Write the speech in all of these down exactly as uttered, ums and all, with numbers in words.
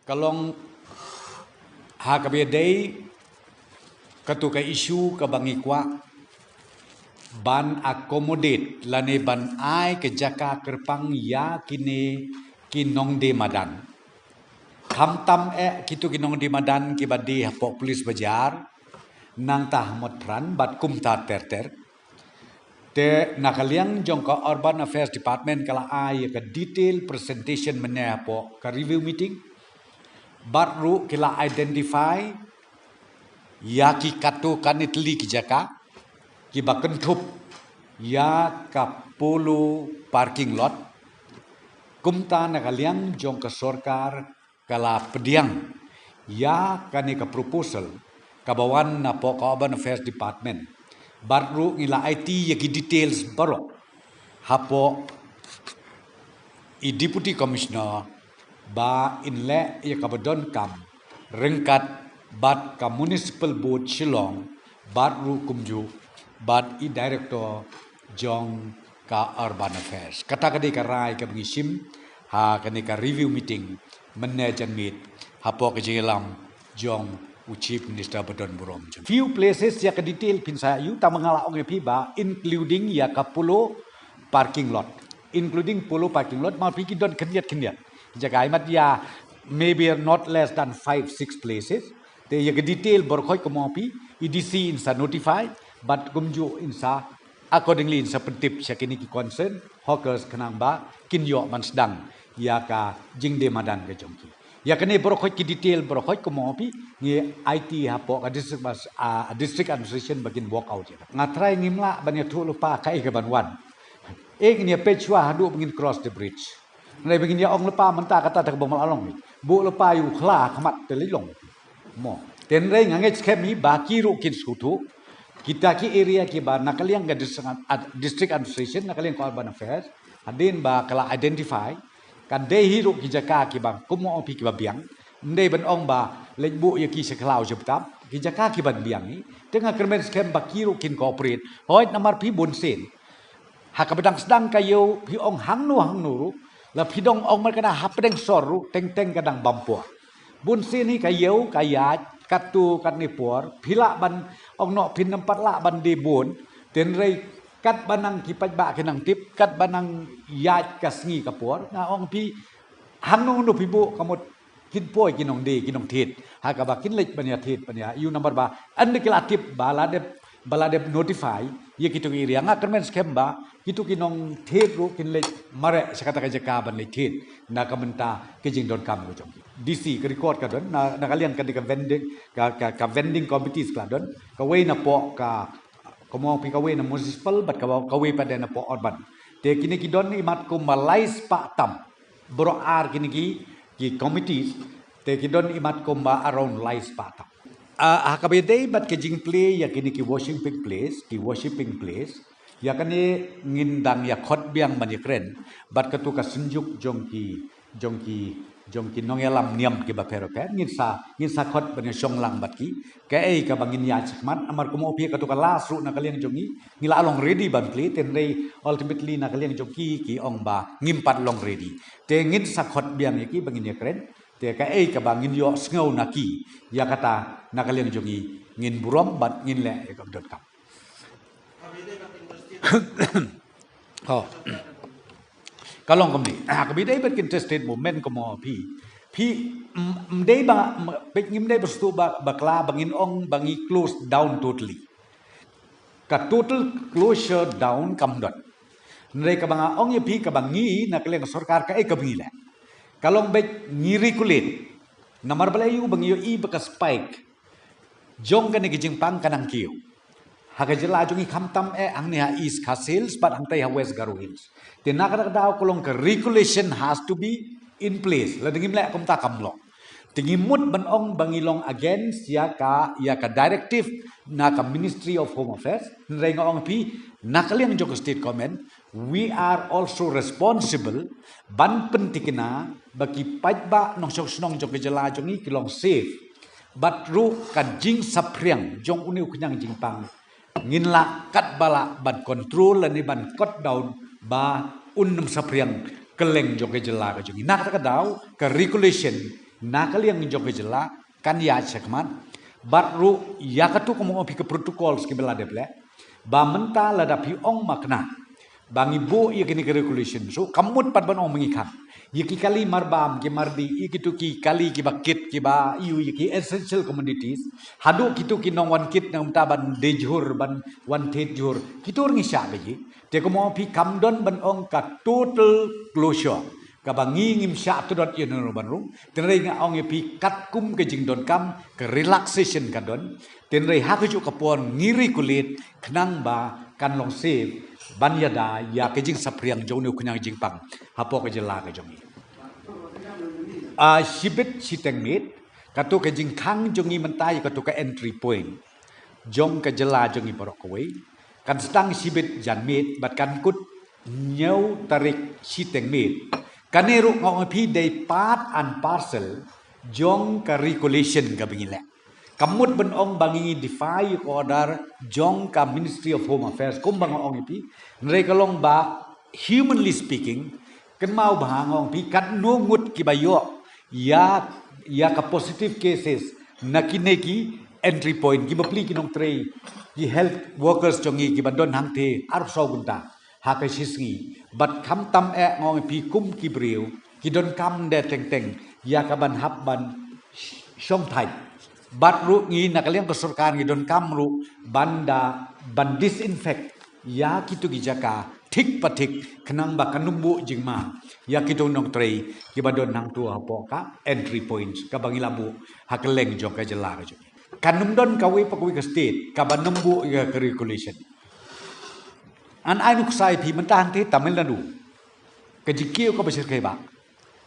Ka long ha kaba ïadei katu ka issue kaba ngi kwah ban accommodate lane ban ai ka jaka kyrpang ïa kine ki nongdie madan. Khamtam eh kitu ki nongdie madan kiba die hapoh police bazaar, nangta ha Motphran bad kumta ter ter. Te na ka liang jong ka Urban Affairs Department ka la ai ïa ka detail presentation mynne hapoh ka review meeting. Bad ruh ki la identify ïa ki katto katne tylli ki jaka kiba kynthup ïa ka Polo parking lot. Kumta na ka liang jong ka sorkar ka la pdiang ïa kane ka proposal kaba wan napoh ka Urban Affairs Department. Bad ruh ngi la aiti ïa ki details baroh hapoh i Deputy Commissioner ba in leh ïa kaba donkam ryngkat bad ka Municipal Board Shillong bad ruh kumjuh bad i Director jong ka Urban Affairs. Kata ka dei ka rai kaba ngi shim ha kane ka review meeting mynne janmiet hapoh ka jingïalam jong u Chief Minister ba don burom jong. Few places ïa ka detail phin sa ïoh, tang ba nga la ong ïa phi ba including ïa ka Polo parking lot. Including Polo parking lot, ma phi ki don khyndiat khyndiat jaka, i mat ïa maybe not less than five six places. Te ïa ka detail baroh khoit kumno phi, i D C in sa notify bad kumjuh in sa accordingly in sa pyntip sha kine ki concern hawkers khnang ba kin ïoh ban sdang ïa ka jingdie madan ka jong ki. Ïa kane baroh khoit ki detail baroh khoit kumno phi ngi aiti hapoh ka district mas-, ah, district administration ba kin work out ïa ka. Nga trai ngim lah ban ïathuh lypa kaei kaban wan. Eh, ngin ïa peit shuwa haduh ba ngin cross the bridge. Hynrei ba ngin ïa ong lypa mynta kata te kaba ma la long. Buh lypa ïa u khla khmat te lei long. Mo. Te hynrei nga ngeit skhem hi ba ki ruh kin sngewthuh. Kita ki area kiba na ka liang ka district ad-, district administration, na ka liang ka urban affairs, hadien ba ka la identify, ka dei hi ruh ki jaka kiba kumno ong phi kiba biang. Ym dei ban ong ba leit buh ïa ki sha khlaw sha btap, ki jaka kiban biang hi. Te nga kyrmen skhem ba ki ruh kin cooperate. Hooid namar phi bun sien ha kaba dang sdang ka ïew phi ong hangno hangno ruh, la phi dang ong mar kane hapdeng sor ruh teng teng ka dang bam por. Bun sien hi ka ïew ka ïaid katto katne por, phi lah ban ong noh phin ym pat lah ban die bun. Te hynrei katba nang ki paidbah ki nang tip, katba nang ïaid ka sngi ka por, nga ong phi hangno hangno phi buh ka mut kin poi ki nongdie ki nongthied ha kaba kin leit ban ïathied ban ïa ïoh namar ba ynda ki la tip ba la dep, ba la dep notify ïa kitu ki area, nga kyrmen skhem ba kitu ki nongthied ruh kin leit mareh sha kata ka jaka ban leit thied na ka bynta ka jingdonkam ka jong ki. D C ka record ka don na, na ka liang ka dei ka vending, ka, ka, ka vending committees ka la don, kawei napoh ka, kumno phi, kawei na municipal bad ka, kawei pat napoh urban. Te kine ki don imat kumba lai spah tam. Baroh ar kine ki, ki committees, te ki don imat kumba around lai spah tam. Ah, ha kaba ïadei bad ka jingplie ïa kine ki worshipping place, ki worshipping place, ïa kane ngin dang ïa khot biang ban ïa kren bad katu ka synjuk jong ki, jong ki, jong ki nongïalam niam kiba pher bapher, ngin sa, ngin sa khot ban ïa shong lang bad ki. Kaei kaba ngin ïa shikmat, namar kumno phi, katu ka last ruh na ka liang jong ngi, ngi la long ready ban plie, te hynrei ultimately na ka liang jong ki ki ong ba ngim pat long ready. Te ngin sa khot biang ïa ki ba ngin ïa kren. Te kaei kaba ngin ïohsngew na ki, ïa kata na ka liang jong ngi ngin burom bad ngin leh ïa kaba donkam. Oh. Ka long kumne. Ah, kaba ïadei bad ki interstate movement kumno phi, phi, mm, ym dei ba, mm, phi ngim dei ba sngewthuh ba, bakla ba ngin ong ba ngi close down totally. Ka total closure down kam don. Hynrei kaba nga ong ïa phi kaba ngi na ka liang sorkar kaei kaba ngi leh, ka long beit ngi regulate. Namar balei? Ïa ba ngi ïohi ba ka spike jong kane ka jingpang ka nang kiew ha ka jylla jong ngi, khamtam eh hangne ha East Khasi Hills bad hangtai ha West Garo Hills. Te na kata ka daw ka long ka regulation has to be in place. Lada ngim leh kumta kam long. Te ngi mut ban ong ba ngi long against ïa ka, ïa ka directive na ka Ministry of Home Affairs. Hynrei nga ong phi, na ka liang jong ka state government, we are also responsible ban pyntikna ba ki paidbah nongshong shnong jong ka jylla jong ngi ki long safe. Bad ruh ka jingsaphriang jong une u khñiang jingpang ngin lah katba lah ban control lane ban cut down ba un ym saphriang kylleng jong ka jylla ka jong ngi. Na kata ka daw ka regulation Na ka liang jong ka jylla kan ïaid shakhmat. Bad ruh ïa katu ka mut phi ka protocol ki ba la dep leh. Ba mynta lada phi ong makna ba ngi buh ïa kine ki regulation, so ka mut pat ban ong ma ngi khang ïa ki kali marbam, ki mardi, ïa kitu ki kali ki ba kit, ki ba ïa ki essential commodities. Haduh kitu ki nongwan kit nangta ban dei jhur, ban wan thied jhur, kitu ruh ngi shah ba ïa. Te ka mut phi kam don ban ong ka total closure. Kaba ngi ngim shah tudot ïa nano ban rung. Tynrai nga ong ïa phi katkum ka jingdonkam, ka relaxation ka don. Tynrai ha kajuh ka por ngi regulate khnang ba kan long safe ban ïada ïa ka jingsaphriang jong une u khñiang jingpang hapoh ka jylla ka jong ngi. Ah, shibit shiteng miet, katu ka jingkhang jong ngi mynta ïa katu ka entry point jong ka jylla jong ngi baroh kawei. Kan sdang shibit jan miet bad kan kut hynñiew tarik shiteng miet. Kane ruh nga ong ïa phi dei part and parcel jong ka regulation kaba ngi leh. Ka mut ban ong ba ngi defy ka order jong ka Ministry of Home Affairs kumba nga ong ïa phi. Hynrei ka long ba, humanly speaking, kynmaw ba nga ong ïa phi katno ngut ki ba ïoh ïa, ïa ka positive cases na kine ki entry point, ki bapli ki nongtrei, ki health workers jong ngi ki ba don hangtei arphew saw kynta ha ka shisngi. Bad khamtam eh nga ong ïa phi kum ki briew ki donkam de teng teng ïa ka ban hap ban sh-, shong thait. Bad ruh ngi na ka liang ka sorkar ngi donkam ruh ban da, ban disinfect ïa kitu ki jaka thik pa thik khnang ba kan ym buh jingma ïa kitu nongtrei ki ba don hangtu hapoh ka entry points kaba ngi la buh ha kylleng jong ka jylla ka jong ngi. Kan ym don kawei pa kawei ka state kaba ym buh ïa ka regulation. Ngan ai nuksa ïa phi mynta hangtei Tamil Nadu, ka jingkiew kaba shyrkhei bha.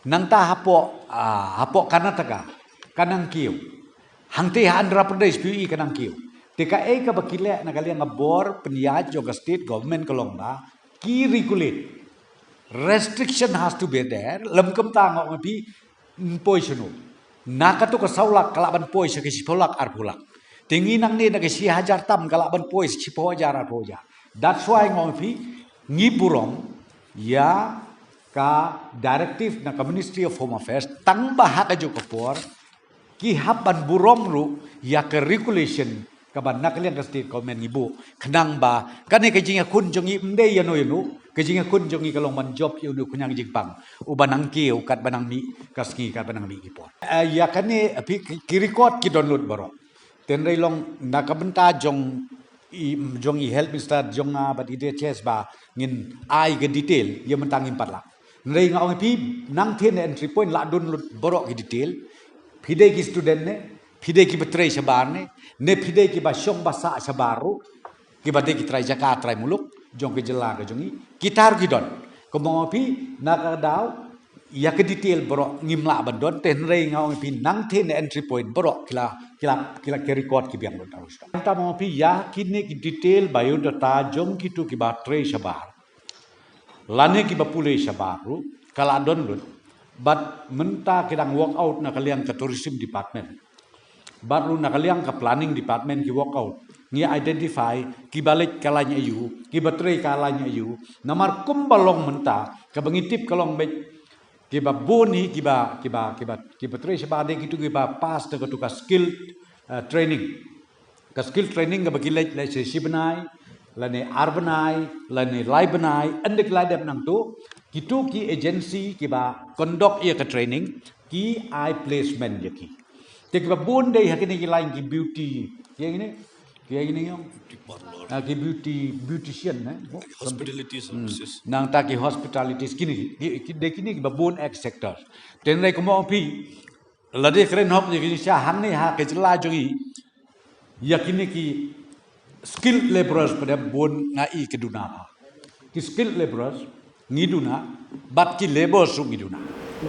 Nangta hapoh, ah, hapoh Karnataka ka nang kiew. Hangtei ha Andhra Pradesh phi i ka nang kiew. Te kaei kaba ki leh na ka liang ka bor pynïaid jong ka state government ka long ba ki regulate. Restriction has to be there. Lym kumta nga ong ïa phi, ym poi shano. Na katu ka saw lak ka lah ban poi sha ka shiphew lak, arphew lak. Te ngi nangne na ka shi hajar tam ka lah ban poi shiphew hajar, arphew hajar. That's why nga ong ïa phi ngi burom ïa ka directive na ka Ministry of Home Affairs tang ba ha kajuh ka por ki hap ban burom ruh ïa ka regulation kaba na ka liang ka state government ngi buh khnang ba kane ka jingïakhun jong ngi ym dei ïano ïano, ka jingïakhun jong ngi ka long ban jop ïa une u khñiang jingpang uba nang kiew katba nang mih ka sngi, katba nang mih ki por. Eh, ïa kane phi ki, ki record ki don lut baroh. Tynrai long na ka bynta jong i, jong i health minister jong nga bad i D H S ba ngin ai ka detail ïa mynta ngim pat lah. Hynrei nga ong ïa phi nangtei ne entry point lah don lut baroh ki detail. Phi dei ki student ne, phi dei ki ba trei shabar ne, ne phi dei ki ba shong ba sah shabar ruh, ki ba dei ki trai jaka trai muluk jong ka jylla ka jong ngi. Kita ruh ki don. Kumba nga ong ïa phi na ka daw ïa ka detail baroh ngim lah ban don, te hynrei nga ong ïa phi nangtei ne entry point baroh ki la, ki la, ki la ki record ki biang lut. Nangta nga ong ïa phi ïa kine ki detail biodata jong kitu ki ba trei shabar lane ki ba pule shabar ruh ka lah don lut. Bad mynta ki dang work out na ka liang ka tourism department. Bad ruh na ka liang ka planning department ki work out. Ngi identify ki ba leit ka lain aïu, ki ba trei ka lain aïu. Namar kumba long mynta kaba ngi tip ka long beit ki ba bun hi ki ba, ki ba, ki ba, ki ba trei shabar dei kitu ki ba pass da katu ka skill, eh, training. Ka skill training kaba ki leit, leit shi bnai lane ar bnai lane lai bnai, ynda ki la dep nangtu kitu ki agency ki ba conduct ïa ka training ki ai placement ïa ki. Te ki ba bun dei ha kine ki lain ki beauty, ki ïa kine, ki ïa kine ïong. Ah, ki beauty, beautician, eh. Hospitality services. Nangta ki hospitalities kine ki, ki, ki dei kine ki ba bun ek sector. Tynrai kumba ong ïa phi lada kren hok ïa kine sha hangne ha ka jylla jong ngi ïa kine ki skilled labourers pat bun nga i ki duna bha. Ki skilled labourers ngi duna bad ki labourers ruh ngi duna.